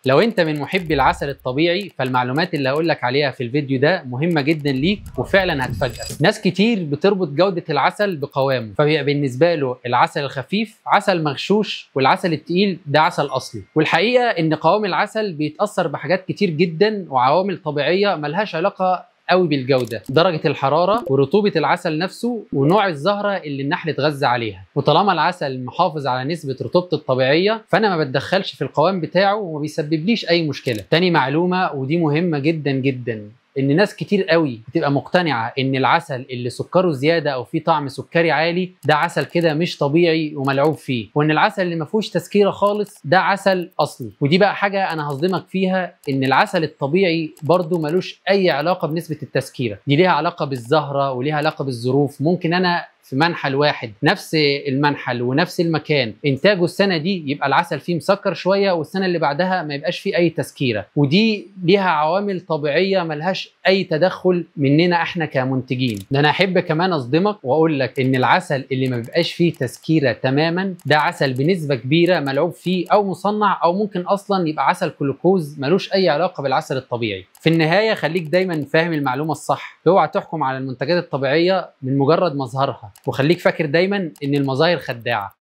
لو انت من محبي العسل الطبيعي فالمعلومات اللي هقولك عليها في الفيديو ده مهمة جدا ليك وفعلا هتفاجئك. ناس كتير بتربط جودة العسل بقوامه، فبيبقى بالنسبة له العسل الخفيف عسل مغشوش والعسل التقيل ده عسل أصلي. والحقيقة ان قوام العسل بيتأثر بحاجات كتير جدا وعوامل طبيعية ملهاش علاقة قوي بالجودة، درجة الحرارة ورطوبة العسل نفسه ونوع الزهرة اللي النحل اتغذى عليها. وطالما العسل محافظ على نسبة رطوبته الطبيعية فأنا ما بتدخلش في القوام بتاعه وما بيسببليش أي مشكلة. تاني معلومة ودي مهمة جدا جدا، ان ناس كتير قوي بتبقى مقتنعة ان العسل اللي سكره زيادة او فيه طعم سكري عالي ده عسل كده مش طبيعي وملعوب فيه، وان العسل اللي ما فيهوش تسكيره خالص ده عسل اصلي. ودي بقى حاجة انا هصدمك فيها، ان العسل الطبيعي برضو ملوش اي علاقة بنسبة التسكيره، دي ليها علاقة بالزهره وليها علاقة بالظروف. ممكن انا في منحل واحد نفس المنحل ونفس المكان انتاجه السنة دي يبقى العسل فيه مسكر شوية والسنة اللي بعدها ما يبقاش فيه اي تسكيره، ودي ليها عوامل طبيعية ملهاش اي تدخل مننا احنا كمنتجين. ده انا احب كمان اصدمك واقول لك ان العسل اللي ما بيبقاش فيه تسكيره تماما ده عسل بنسبة كبيرة ملعوب فيه او مصنع، او ممكن اصلا يبقى عسل جلوكوز ملوش اي علاقة بالعسل الطبيعي. في النهاية خليك دايما فاهم المعلومة الصح، اوعى تحكم على المنتجات الطبيعية من مجرد مظهرها، وخليك فاكر دايما ان المظاهر خداعة.